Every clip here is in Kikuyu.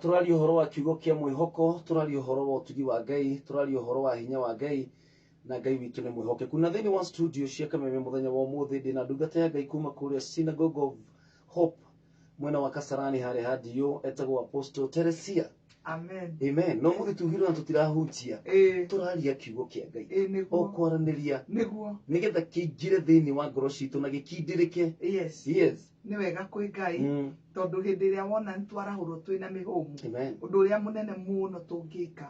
Tũraria ũhoro wa kiugo kĩa mwĩhoko, tũraria ũhoro wa ũtugi wa Ngai, tũraria ũhoro wa hinya wa Ngai, na Ngai witũ nĩ mwĩhokeku. Na thĩinĩ wa studio cia Kameme mũthenya wa ũmũthĩ ndĩna ndungata ya Ngai kuma kũrĩa Synagogue of Hope mwena wa Kasarani harĩa ha DO etagwo Apostle Teresia. Amen. Amen. No mũthĩ tugirwo na tũtirahunjia, tũraria kiugo kĩa Ngai. Nĩguo. O kwaranĩria Nĩguo. nĩgetha kĩingĩre thĩinĩ wa ngoro citũ na gĩkindĩrĩke. Yes. Yes. Nĩ wega kwĩ Ngai tondũ hĩndĩ ĩrĩa wona nĩ twarahũrwo twĩ na mĩhũmũ, Amen. ũndũ ũrĩa mũnene mũno tũngĩka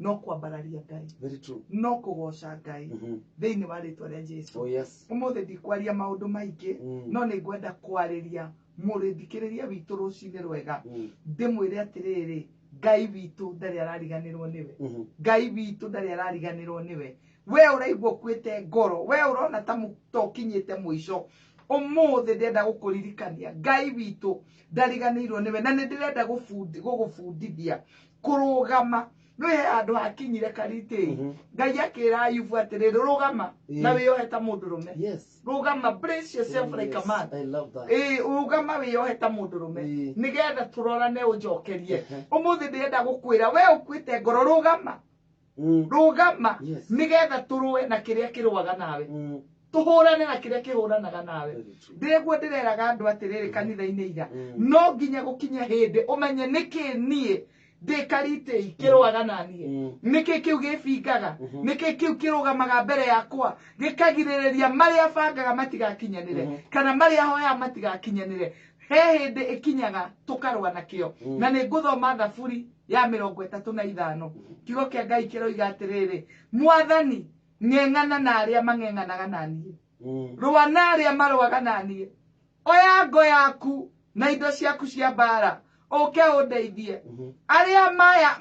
no kwambararia Ngai, Very true. no kũgoca Ngai thĩinĩ wa rĩtwa rĩa Jesu. Oh yes. Ũmũthĩ ndikwaria maũndũ maingĩ, no nĩ ngwenda kwarĩria mũrĩthikĩrĩria witũ rũcinĩ rwega, ndĩmwĩre atĩrĩrĩ, Ngai witũ ndarĩ arariganĩrwo nĩwe. Ngai witũ ndarĩ arariganĩrwo nĩwe. We ũraigua ũkuĩte ngoro, we ũrona ta ũkinyĩte mũico, ũmũthĩ ndĩrenda gũkũririkania Ngai witũ ndariganĩirwo nĩwe, na nĩ ndĩrenda gũgũbundithia kũrũgama. Nĩ he handũ hakinyire karitĩ, Ngai akĩra Ayubu atĩrĩrĩ, rũgama na wĩyohe ta mũndũrũme. Yes. Rũgama, brace yourself like a man. I love that. Rũgama wĩyohe ta mũndũrũme nĩgetha tũrorane ũnjokerie. Ũmũthĩ ndĩrenda gũkwĩra we ũkuĩte ngoro, rũgama. Rũgama nĩgetha tũrũe na kĩrĩa kĩrũaga nawe, tũhũrane na kĩrĩa kĩhũranaga nawe. Very true. Ndĩguo ndĩreraga andũ atĩrĩrĩ kanitha-inĩ ira, no nginya gũkinya hĩndĩ ũmenye nĩkĩ niĩ ndĩ karitĩi kĩrũaga na niĩ, nĩkĩ kĩu gĩbingaga, nĩkĩ kĩu kĩrũgamaga mbere yakwa gĩkagirĩrĩria marĩa bangaga matigakinyanĩre, kana marĩa hoyaga matigakinyanĩre. He hĩndĩ ĩkinyaga tũkarũa nakĩo. Na nĩ ngũthoma Thaburi ya 35. Kiugo kĩa Ngai kĩroiga atĩrĩrĩ, Mwathani, ng'eng'ana na arĩa mang'eng'anaga na niĩ, rũa na arĩa marũaga na niĩ, oya ngo yaku na indo ciaku cia mbara, ũke ũndeithie. Arĩa maya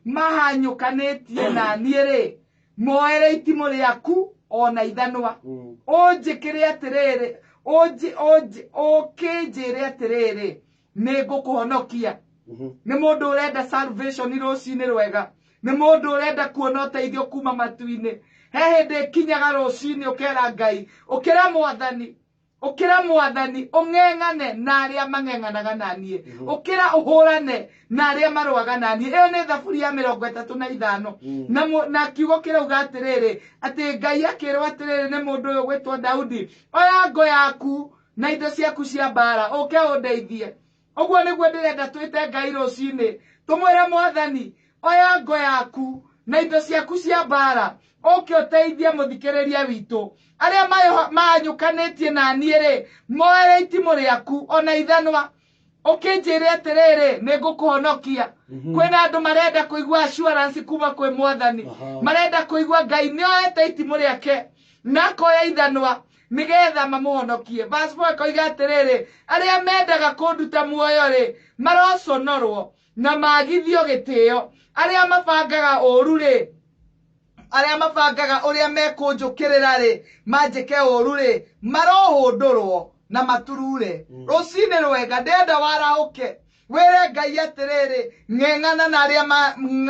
mahanyũkanĩtie na niĩ rĩ, moere itimũ rĩaku ona ithanwa, ũnjĩkĩre atĩrĩrĩ, ũkĩnjĩre atĩrĩrĩ, nĩ ngũkũhonokia. Nĩ mũndũ ũrenda salvation rũcinĩ rwega, nĩ mũndũ ũrenda kuona ũteithio kuma matu-inĩ. He hĩndĩ ĩkinyaga rũcinĩ ũkera Ngai, ũkĩra Mwathani, ũkĩra Mwathani, ũng'eng'ane na arĩa mang'eng'anaga na niĩ, ũkĩra ũhũrane na arĩa marũaga na niĩ. Ĩyo nĩ Thaburi ya 35. Na kiugo kĩrauga atĩrĩrĩ, atĩ Ngai akĩrwo atĩrĩrĩ nĩ mũndũ ũyũ gwĩtwo Daudi, oya ngo yaku na indo ciaku cia mbara, ũke ũndeithie. Ũguo nĩguo ndĩrenda twĩte Ngai rũcinĩ, tũmwĩre Mwathani, oya ngo yaku na indo ciaku cia mbara, ũke ũteithie mũthikĩrĩria witũ. Arĩa mahanyũkanĩtie na niĩ rĩ, moere itimũ rĩaku ona ithanwa, ũkĩnjĩre atĩrĩrĩ, nĩ ngũkũhonokia. Kwĩna andũ marenda kũigua assurance kuma kwĩ Mwathani, marenda kũigua Ngai nĩ oete itimũ rĩake na akoya ithanwa nĩgetha mamũhonokie. Verse 4 ĩkoiga atĩrĩrĩ, arĩa mendaga kũnduta muoyo rĩ, maroconorwo na magithio gĩtĩo. Arĩa mabangaga ũũru rĩ, arĩa mabangaga ũrĩa mekũnjũkĩrĩra rĩ, manjĩke ũũru rĩ, marohũndũrwo na maturure. Rũcinĩ rwega ndĩrenda warahũke, wĩre Ngai atĩrĩrĩ, ng'eng'ana na arĩa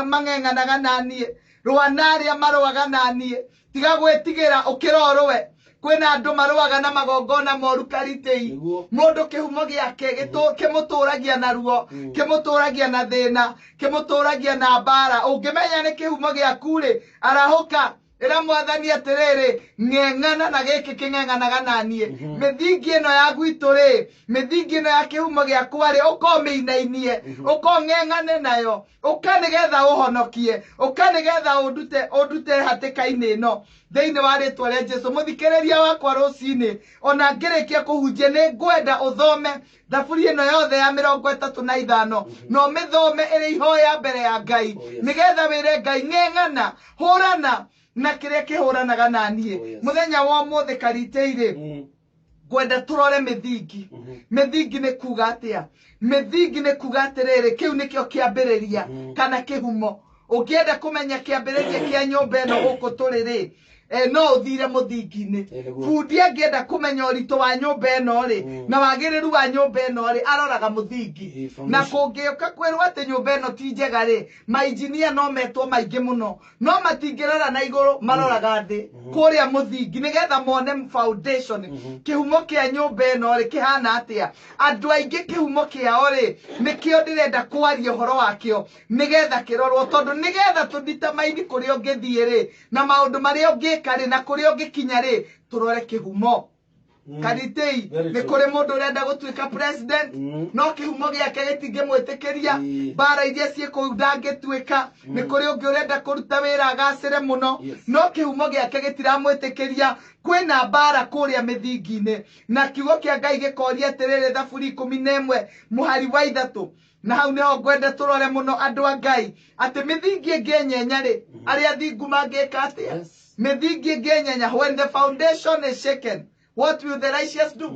mang'eng'anaga na niĩ, rũa na arĩa marũaga na niĩ, tiga gwĩtigĩra, ũkĩra ũrũe. Kwĩna andũ marũaga na magongona moru karitĩi, mũndũ kĩhumo gĩake kĩmũtũragia na ruo, kĩmũtũragia na thĩna, kĩmũtũragia na mbara. Ũngĩmenya nĩ kĩhumo gĩaku rĩ, arahũka, ĩra Mwathani atĩrĩrĩ, ng'eng'ana na gĩkĩ kĩng'eng'anaga na niĩ. Mĩthingi ĩno ya gwitũ rĩ, mĩthingi ĩno ya kĩhumo gĩakwa rĩ, ũka ũmĩinainie, ũka ũng'eng'ane nayo, ũka nĩgetha ũhonokie, ũka nĩgetha ũndute hatĩka-inĩ ĩno thĩinĩ wa rĩtwa rĩa Jesu. Mũthikĩrĩria wakwa rũcinĩ, ona ngĩrĩkia kũhunjia, nĩ ngwenda ũthome Thaburi ĩno yothe ya 35, na ũmĩthome ĩrĩ ihoya mbere ya Ngai, nĩgetha wĩre Ngai, ng'eng'ana, hũrana na kĩrĩa kĩhũranaga na niĩ. Mũthenya wa ũmũthĩ karitĩirĩ, ngwenda tũrore mĩthingi. Mĩthingi nĩ kuga atĩa? Mĩthingi nĩ kuga atĩrĩrĩ, kĩu nĩkĩo kĩambĩrĩria kana kĩhumo. Ũngĩenda kũmenya kĩambĩrĩria kĩa nyũmba ĩno gũkũ tũrĩ rĩ, No ũthire mũthingi-inĩ. Nĩguo. Bundi angĩenda kũmenya ũritũ wa nyũmba ĩno rĩ, na wagĩrĩru wa nyũmba ĩno rĩ, aroraga mũthingi. Foundation. Na kũngĩũka kwĩrwo atĩ nyũmba ĩno ti njega rĩ, mainjinia no metwo maingĩ mũno, no matingĩrora na igũrũ, maroraga thĩ kũrĩa mũthingi nĩgetha mone foundation, kĩhumo kĩa nyũmba ĩno rĩ kĩhana atĩa. Andũ aingĩ kĩhumo kĩao rĩ nĩkĩo ndĩrenda kwaria ũhoro wakĩo nĩgetha kĩrorwo, tondũ nĩgetha tũditamaini kũrĩa ũngĩthiĩ rĩ na maũndũ marĩa ũngĩka rĩ na kũrĩa ũngĩkinya rĩ, tũrore kĩhumo. Karitei, Very nĩ true. kũrĩ mũndũ ũrenda gũtuĩka president, no kĩhumo gĩake gĩtingĩmwĩtĩkĩria, mbara iria ciĩ kũu ndangĩtuĩka. Nĩ kũrĩ ũngĩ ũrenda kũruta wĩra agacĩre mũno, no kĩhumo gĩake gĩtiramwĩtĩkĩria, kwĩna mbara kũrĩa mĩthingi-inĩ. Na kiugo kĩa Ngai gĩkoria atĩrĩrĩ, Thaburi 11 mũhari wa 3, na hau nĩho ngwenda tũrore mũno andũ a Ngai, atĩ mĩthingi ĩngĩenyenya rĩ, arĩa athingu mangĩka atĩa? Mĩthingi ĩngĩenyenya, when the foundation is shaken, what will the righteous do?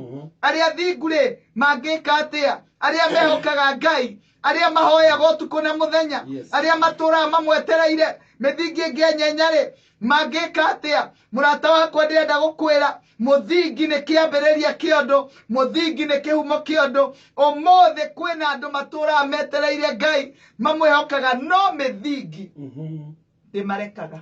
Arĩa athingu rĩ mangĩka atĩa? Arĩa mehokaga Ngai, arĩa mahoyaga ũtukũ na mũthenya, arĩa matũraga mamwetereire, mĩthingi ĩngĩenyenya rĩ mangĩka atĩa? Mũrata wakwa, ndĩrenda gũkwĩra mũthingi nĩ kĩambĩrĩria kĩa ũndũ, mũthingi nĩ kĩhumo kĩa ũndũ. Ũmũthĩ kwĩna andũ matũraga metereire Ngai, mamwĩhokaga, no mĩthingi ndĩmarekaga.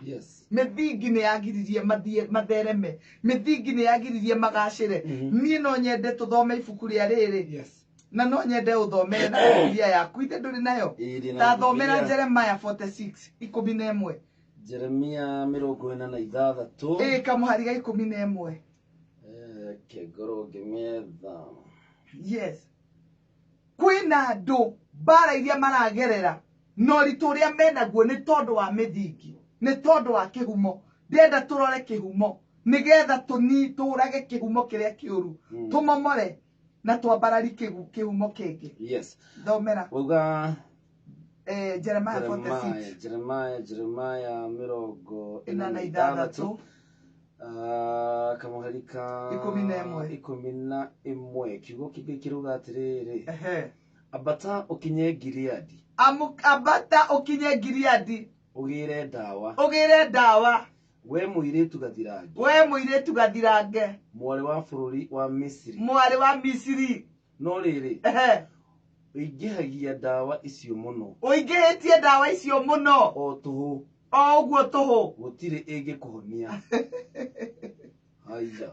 Mĩthingi nĩ yagiririe mathiĩ mathereme, mĩthingi nĩ yagiririe magacĩre. Niĩ no nyende tũthome ibuku rĩa rĩrĩ, na no nyende ũthomere na Bibilia yaku, ithe ndũrĩ nayo? Ĩĩ, ndĩ na Ta thomera. Bibilia. Jeremiah 46 11. Jeremia 46. Ĩ, kamũhari ga 11. Kĩngorwo ngĩmĩetha. Yes, kwĩna andũ mbara iria maragerera na ũritũ ũrĩa menaguo nĩ tondũ wa mĩthingi, nĩ tondũ wa kĩhumo. Ndĩrenda tũrore kĩhumo nĩgetha tũrage kĩhumo kĩrĩa kĩũru, tũmomore na twambarari kĩhumo kĩngĩ. Thomera. Wauga? Jeremiah 46. Jeremiah mĩrongo 46. Kamũhari ka 11. 11. Kiugo kĩngĩ kĩrauga atĩrĩrĩ, ambata ũkinye Gileadi. Ambata ũkinye Gileadi. Ũgĩre ndawa. Ũgĩre ndawa. We mũirĩtu gathirange. We mũirĩtu gathirange. Mwarĩ wa bũrũri wa Misiri. Mwarĩ wa Misiri. No rĩrĩ, ũingĩhagia ndawa icio mũno. Ũingĩhĩtie ndawa icio mũno. O tũhũ. O ũguo tũhũ. Gũtirĩ ĩngĩkũhonia. Haiya.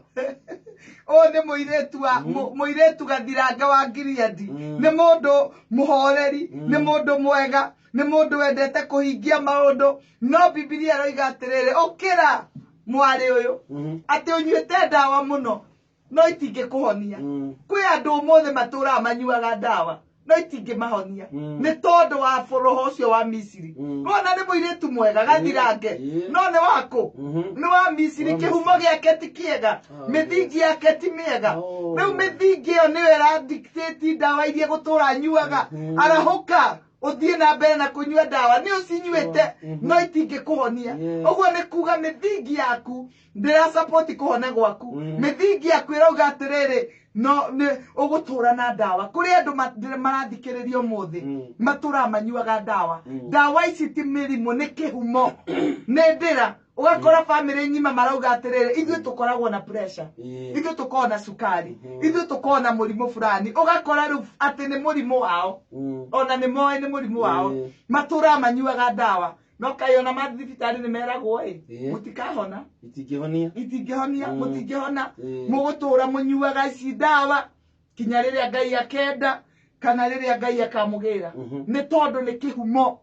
Ũyũ nĩ mũirĩtu wa mũirĩtu gathirange wa Gileadi. Nĩ mũndũ mũhoreri, nĩ mũndũ mwega, nĩ mũndũ wendete kũhingia maũndũ, no Bibilia ĩroiga atĩrĩrĩ, ũkĩra mwarĩ ũyũ, atĩ ũnyuĩte ndawa mũno no itingĩkũhonia. Kwĩ andũ ũmũthĩ matũraga manyuaga ndawa no itingĩmahonia, nĩ tondũ wa roho ũcio wa Misiri. Wona nĩ mũirĩtu mwega gathirange, no nĩ wakũ? Nĩ wa Misiri. Wa Kĩhumo gĩake ti kĩega, mĩthingi yake ti mĩega. Rĩu mĩthingi ĩyo nĩyo ĩradictate ndawa iria gũtũra anyuaga. Arahũka ũthiĩ na mbere na kũnyua ndawa, nĩ ũcinyuĩte no itingĩkũhonia. Ũguo nĩ kuga mĩthingi yaku ndĩrasapoti kũhona gwaku. Mĩthingi yaku ĩrauga atĩrĩrĩ, no nĩ ũgũtũra na ndawa. Kũrĩ andũ marathikĩrĩria ũmũthĩ, matũraga manyuaga ndawa. Ndawa ici ti mĩrimũ, nĩ kĩhumo, nĩ ndĩra. Ũgakora bamĩrĩ ng'ima marauga atĩrĩrĩ, ithuĩ tũkoragwo na pressure, ithuĩ tũkoragwo na cukari, ithuĩ tũkoragwo na mũrimũ fulani. Ũgakora rĩu atĩ nĩ mũrimũ wao, ona nĩ moĩ nĩ mũrimũ wao, matũraga manyuaga ndawa, no kaĩ ona mathiĩ thibitarĩ nĩ meragwo ĩ, mũtikahona. Itingĩhonia. Itingĩhonia. Mũtingĩhona. Ĩĩ. Mũgũtũra mũnyuaga ici ndawa kinya rĩrĩa Ngai akenda kana rĩrĩa Ngai akamũgĩra, nĩ tondũ nĩ kĩhumo.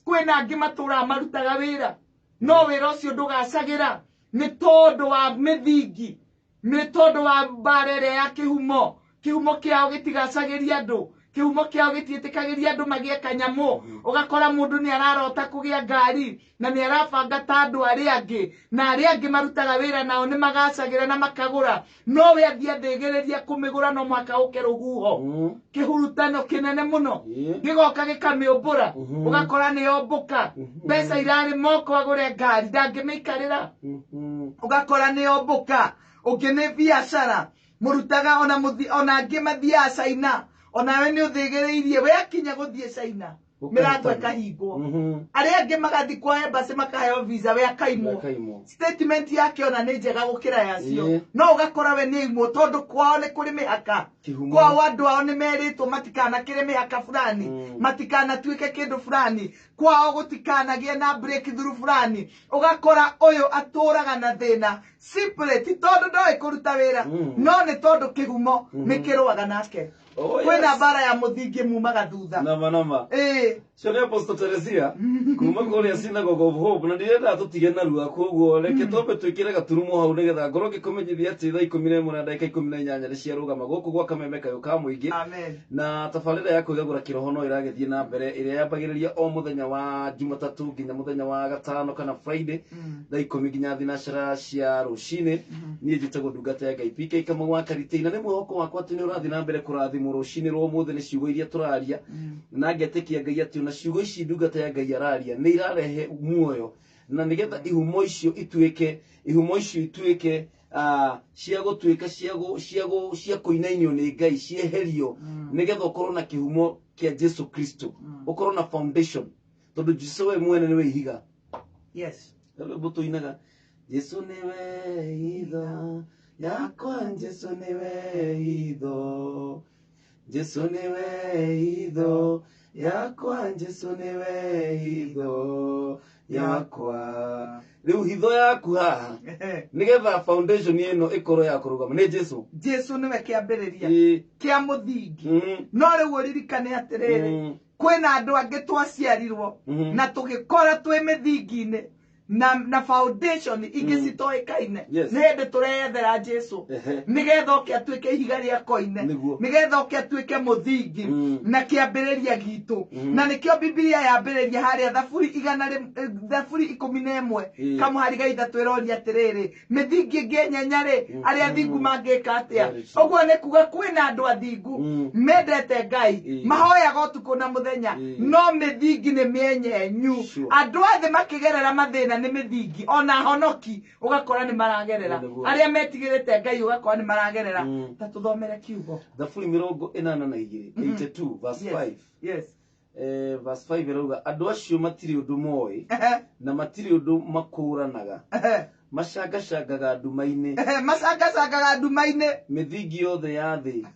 Kwĩna angĩ matũraga marutaga wĩra, no wĩra ũcio ndũgacagĩra nĩ tondũ wa mĩthingi, nĩ tondũ wa mbara ĩrĩa ya kĩhumo. Kĩhumo kĩao gĩtigacagĩria andũ, kĩhumo kĩao gĩtiĩtĩkagĩria andũ magĩe kanyamũ. Ũgakora mũndũ nĩ ararota kũgĩa ngari na nĩ arabanga ta andũ arĩa angĩ, na arĩa angĩ marutaga wĩra nao nĩ magacagĩra na makagũra, no we athiĩ athĩgĩrĩria kũmĩgũra no mũhaka ũke rũhuho, kĩhurutano kĩnene mũno, gĩgoka gĩkamĩũmbũra. Ũgakora nĩ yombũka. Mbeca irarĩ moko agũre ngari, ndangĩmĩikarĩra. Ũgakora nĩ yombũka. Ũngĩ nĩ biacara mũrutaga, ona mũthi, ona angĩ mathiaga China, onawe nĩ ũthĩgĩrĩirie we akinya gũthiĩ China. Mĩrango ĩkahingwo. Arĩa angĩ magathiĩ kwa embassy makaheo visa, we akaimwo. Akaimwo. Statement yake ona nĩ njega gũkĩra yacio. No ũgakora we nĩ aimwo tondũ kwao nĩ kũrĩ mĩhaka. Kĩhumo. Kwao andũ ao nĩ merĩtwo matikanakĩre mĩhaka fulani, matikanatuĩke kĩndũ fulani, kwao gũtikanagĩe na breakthrough fulani. Ũgakora ũyũ atũraga na thĩna simply ti tondũ ndoĩ kũruta wĩra, no nĩ tondũ kĩhumo nĩ kĩrũaga nake. Oh, Kwĩna yes. mbara ya mũthingi mumaga thutha. Nama nama. Ĩĩ. Cio nĩ Apostle Teresia kuma kũrĩa Synagogue of Hope, na ndirenda tũtige narua, koguo reke twambe twĩkĩre gaturumo hau nĩgetha ngorwo ngĩkũmenyithia atĩ thaa 11 na ndagĩka 18 nĩ ciarũgama gũkũ gwa Kameme Kayũ ka Mũingĩ. Amen. Na tabarĩra ya kwĩgagũra kĩroho no ĩragĩthiĩ na mbere, ĩrĩa yambagĩrĩria o mũthenya wa Jumatatũ nginya mũthenya wa gatano kana Friday, thaa 10 nginya thinacara cia rũcinĩ. Niĩ njĩtagwo ndungata ya Ngai PK Kamau wa Karitĩ, na nĩ mwĩhoko wakwa atĩ nĩ ũrathiĩ na mbere kũrathimwo rũcinĩ rwa ũmũthĩ nĩ ciugo iria tũraria, na ngetĩkia Ngai atĩ ona ciugo ici ndungata ya Ngai araria nĩ irarehe muoyo, na nĩgetha ihumo icio ituĩke, ihumo icio ituĩke cia gũtuĩka cia kũinainio nĩ Ngai, cieherio, nĩgetha ũkorwo na kĩhumo kĩa Jesu Kristo, ũkorwo na foundation, tondũ Jesu we mwene nĩwe ihiga. Yes. Rwĩmbo tũinaga, Jesu nĩwe hitho yakwa, Jesu nĩwe hitho, Jesu nĩwe hitho yakwa, Jesu nĩwe hitho yakwa. Rĩu hitho yaku haha, nĩgetha foundation ĩno ĩkorwo ya kũrũgama, nĩ Jesu. Jesu nĩwe kĩambĩrĩria kĩa mũthingi. No rĩu ũririkane atĩrĩrĩ, kwĩna andũ angĩ twaciarirwo na tũgĩkora twĩ mĩthingi-inĩ na foundation ingĩ citoĩkaine. Nĩ hĩndĩ tũreyethera Jesu nĩgetha oke atuĩke ihiga rĩa koine, nĩgetha oke atuĩke mũthingi na kĩambĩrĩria gitũ. Na nĩkĩo Bibilia yambĩrĩria harĩa Thaburi igana Thaburi 11 kamũhari ga 3 ĩroria atĩrĩrĩ, mĩthingi ĩngĩ ĩnyenya rĩ, arĩa athingu mangĩka atĩa? Very true. Ũguo nĩ kuga kwĩna andũ athingu mendete Ngai, mahoyaga ũtukũ na mũthenya, no mĩthingi nĩ mĩenyenyu. Andũ othe makĩgerera mathĩna nĩ mĩthingi, ona honoki ũgakora nĩ maragerera, arĩa metigĩrĩte Ngai ũgakora nĩ maragerera. Ta tũthomere kiugo. Thaburi 82, 82 verse 5. Yes. Verse 5 ĩrauga andũ acio matirĩ ũndũ moĩ na matirĩ ũndũ makũranaga, macangacangaga nduma-inĩ. Macangacangaga nduma-inĩ. Mĩthingi yothe ya thĩ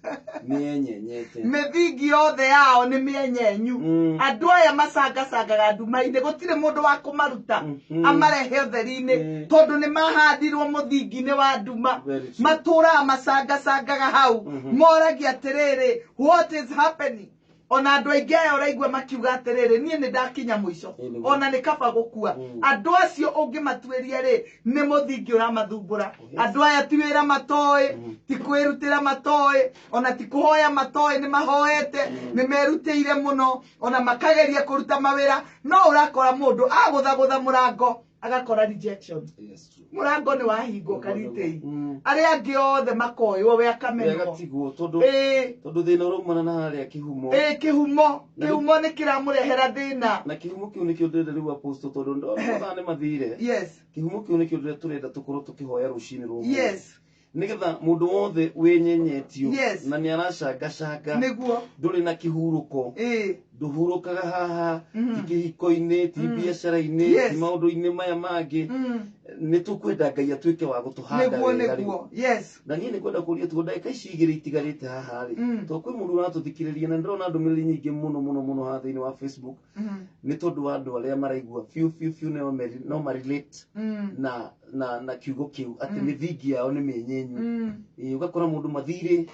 nĩyenyenyete. Mĩthingi yothe yao nĩ mĩenyenyu. Andũ aya macangacangaga nduma-inĩ, gũtirĩ mũndũ wa kũmaruta amarehe ũtheri-inĩ, tondũ nĩ mahandirwo mũthingi-inĩ wa nduma. Very true. Matũraga macangacangaga hau, moragia atĩrĩrĩ, what is happening? Ona andũ aingĩ aya ũraigua makiuga atĩrĩrĩ, niĩ nĩ ndakinya mũico, ona nĩ kaba gũkua. Andũ acio ũngĩmatuĩria rĩ, nĩ mũthingi ũramathumbũra. Andũ aya ti wĩra matoĩ, ti kwĩrutĩra matoĩ, ona ti kũhoya matoĩ, nĩ mahoete, nĩ merutĩire mũno, ona makageria kũruta mawĩra, no ũrakora mũndũ agũthagũtha mũrango agakora rejection. Yes, true. Mũrango nĩ wahingwo karitei, arĩa angĩ othe makoywo, we akamenwo. Agatigwo tondũ tondũ thĩna ũraumana na harĩa kĩhumo. Ĩĩ, kĩhumo, kĩhumo nĩ kĩramũrehera thĩna. Na kĩhumo kĩu nĩkĩo ndĩrenda rĩu, Apostle, tondũ ndona mathaa nĩ mathire. Kĩhumo kĩu nĩkĩo ndĩrenda, tũrenda tũkorwo tũkĩhoya rũcinĩ rwa ũmũthĩ, nĩgetha mũndũ wothe wĩnyenyetio na nĩ aracangacanga, ndũrĩ na kĩhurũko, ndũhurũkaga haha, ti kĩhiko-inĩ, ti biacara-inĩ, ti maũndũ-inĩ maya mangĩ, nĩ tũkwenda Ngai atuĩke wa gũtũhanda wega rĩu. Nĩguo, yes. Na niĩ nĩ kwenda kũria tuo ndagĩka ici igĩrĩ itigarĩte haha rĩ, tondũ kwĩ mũndũ ũratũthikĩrĩria na ndĩrona ndũmĩrĩri nyingĩ mũno mũno mũno haha thĩinĩ wa Facebook, nĩ tondũ wa andũ arĩa maraigua biũ biũ biũ no marelate na kiugo kĩu atĩ mĩthingi yao nĩ mĩenyenyu. Ĩĩ, ũgakora mũndũ mathirĩ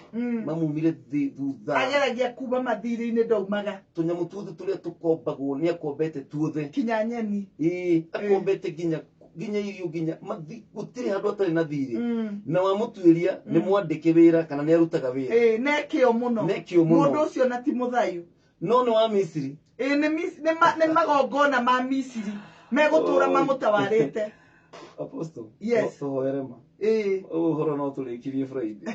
mamumire thutha, Ageragia kuma mathirĩ-inĩ, ndaumaga. Tũnyamũ tuothe tũrĩa tũkombagwo nĩ akombete tuothe. Kinya nyeni. Ĩĩ, akombete nginya irio, nginya mathi, gũtirĩ handũ atarĩ na thirĩ, na wamũtuĩria nĩ mwandĩke wĩra kana nĩ arutaga wĩra. Ĩĩ, nekĩo mũno. Nekĩo mũno. Mũndũ ũcio na ti mũthayu. No nĩ wa Misiri. Ĩĩ, nĩ magongona ma Misiri megũtũra mamũtawarĩte. Apostle, Yes. no tũhoere ma. Ũyũ ũhoro no tũrĩkirie Friday,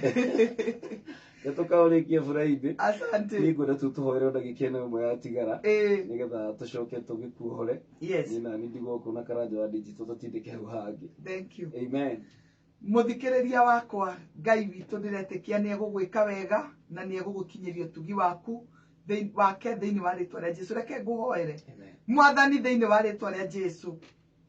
nĩ tũkaũrĩkia Friday. Asante. Niĩ ngwenda tu tũhoere o ndagĩka ĩno ĩmwe yatigara, nĩgetha tũcoke tũgĩkuohore. Niĩ nani ndigwo kũ na Karanja wa digital tũtindĩke hau hangĩ. Thank you. Amen. Mũthikĩrĩria wakwa, Ngai witũ ndĩretĩkia nĩ egũgwĩka wega na nĩ egũgũkinyĩria ũtugi waku. Wake thĩinĩ wa rĩtwa rĩa Jesu. Reke ngũhoere. Mwathani thĩinĩ wa rĩtwa rĩa Jesu,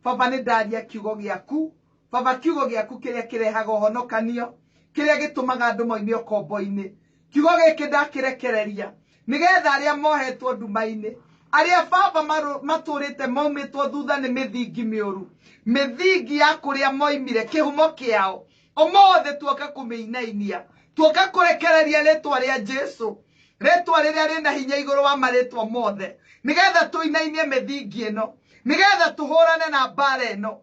Baba nĩ ndaria kiugo gĩaku, Baba kiugo gĩaku kĩrĩa kĩrehaga ũhonokanio, kĩrĩa gĩtũmaga andũ moime ũkombo-inĩ. Kiugo gĩkĩ ndakĩrekereria nĩgetha arĩa mohetwo nduma-inĩ, arĩa Baba matũrĩte maumĩtwo thutha nĩ mĩthingi mĩũru, mĩthingi ya kũrĩa moimire kĩhumo kĩao, ũmũthĩ tuoka kũmĩinainia, tuoka kũrekereria rĩtwa rĩa Jesu, rĩtwa rĩrĩa rĩna hinya igũrũ wa marĩtwa mothe, nĩgetha tũinainie mĩthingi ĩno, nĩgetha tũhũrane na mbara ĩno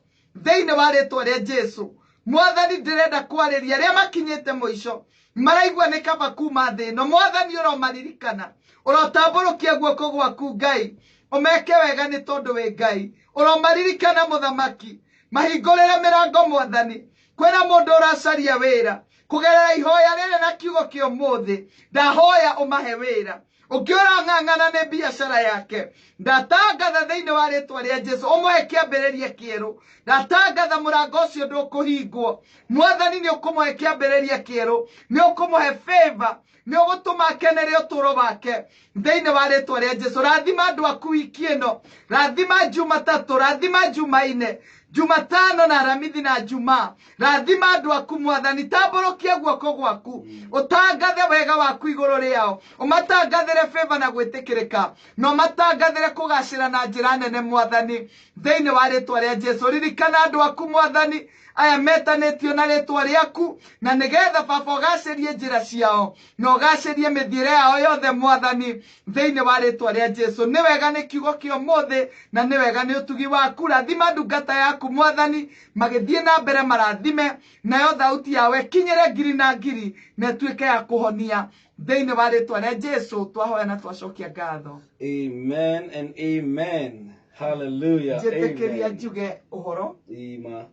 thĩinĩ wa rĩtwa rĩa Jesu. Mwathani ndĩrenda kwarĩria arĩa makinyĩte mũico, maraigua nĩ kaba kuma thĩ ĩno. Mwathani ũromaririkana, ũrotambũrũkia guoko gwaku Ngai, ũmeke wega nĩ tondũ wĩ Ngai. Ũromaririkana mũthamaki, mahingũrĩre mĩrango Mwathani. Kwĩna mũndũ ũracaria wĩra kũgerera ihoya rĩrĩ na kiugo kĩa ũmũthĩ, ndahoya ũmahe wĩra. Ũngĩ ũrang'ang'ana nĩ biacara yake, ndatangatha thĩinĩ wa rĩtwa rĩa Jesu ũmũhe kĩambĩrĩria kĩerũ. Ndatangatha mũrango ũcio ndũkũhingwo. Mwathani nĩ ũkũmũhe kĩambĩrĩria kĩerũ, nĩ ũkũmũhe favor, nĩ ũgũtũma akenere ũtũũro wake thĩinĩ wa rĩtwa rĩa Jesu. Rathima andũ aku wiki ĩno, rathima Jumatatũ, rathima Jumaine, Jumatano na Aramithi na Jumaa. Rathima andũ aku Mwathani, tambũrũkia guoko gwaku, ũtangathe wega waku igũrũ rĩao, ũmatangathĩre favor na gwĩtĩkĩrĩka, na ũmatangathĩre kũgacĩra na njĩra nene Mwathani thĩinĩ wa rĩtwa rĩa Jesu. Ririkana andũ aku Mwathani, aya metanĩtio na rĩtwa rĩaku, na nĩgetha Baba ũgacĩrie njĩra ciao na ũgacĩrie mĩthiĩre yao yothe Mwathani thĩinĩ wa rĩtwa rĩa Jesu. Nĩ wega nĩ kiugo kĩa ũmũthĩ na nĩ wega nĩ ũtugi waku. Rathima ndungata yaku Mwathani, magĩthiĩ na mbere marathime, nayo thauti yao ĩkinyĩre ngiri na ngiri na ĩtuĩke ya kũhonia thĩinĩ wa rĩtwa rĩa Jesu. Twahoya na twacokia ngatho. Amen and amen. Hallelujah. Njĩtĩkĩria Amen. njuge ũhoro. Ima.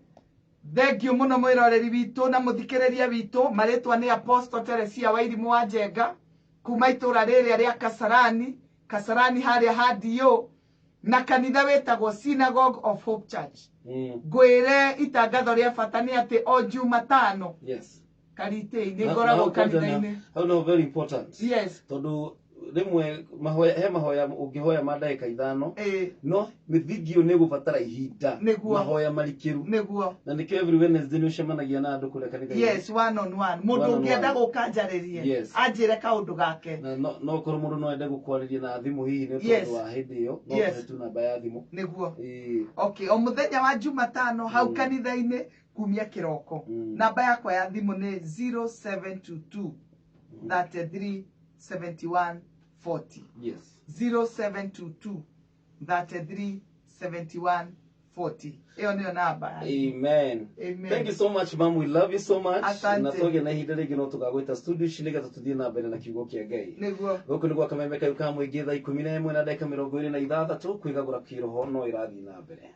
Thank you mũno mwĩroreri witũ na mũthikĩrĩria witũ. Marĩtwa nĩ Apostle Teresia Wairimũ wa Njenga kuma itũra rĩrĩa rĩa Kasarani, Kasarani harĩa ha DO, na kanitha wĩtagwo Synagogue of Hope Church. Ngwĩre itangatho rĩa bata nĩ atĩ o Jumatano Yes. karitĩ nĩ ngoragwo kanitha-inĩ. Hau no very important. Yes. Tondũ rĩmwe mahoya, he mahoya ũngĩhoya ma ndagĩka 5, no mĩthingi ĩyo nĩ ĩgũbatara ihinda, Nĩguo. mahoya marikĩru. Nĩguo. Na nĩkĩo every Wednesday nĩ ũcemanagia na andũ kũrĩa kanitha-inĩ. Yes, one on one. Mũndũ One on ũngĩenda one. gũka njarĩrie, Yes. anjĩre kaũndũ gake. Na no korwo mũndũ no ende gũkwarĩria na thimũ hihi nĩ Yes. tondũ wa hĩndĩ ĩyo, no Yes. tũhe tu namba ya thimũ. Nĩguo. Ĩĩ. Okay, o mũthenya wa Jumatano hau kanitha-inĩ kumia kĩroko. Namba yakwa ya thimũ nĩ 0722 33 71 40. Yes. 0722 33 71 40. Ĩyo nĩyo namba. Amen. Amen. Thank you so much, ma'am. We love you so much. Asante. Na twagĩa na ihinda rĩngĩ no tũgagwĩta studio ici nĩgetha tũthiĩ na mbere na kiugo kĩa Ngai. Nĩguo. Gũkũ nĩ gwa Kameme Kayũ ka Mũingĩ thaa 11 na ndagĩka 26 kwĩgagũra kĩroho no ĩrathiĩ na mbere.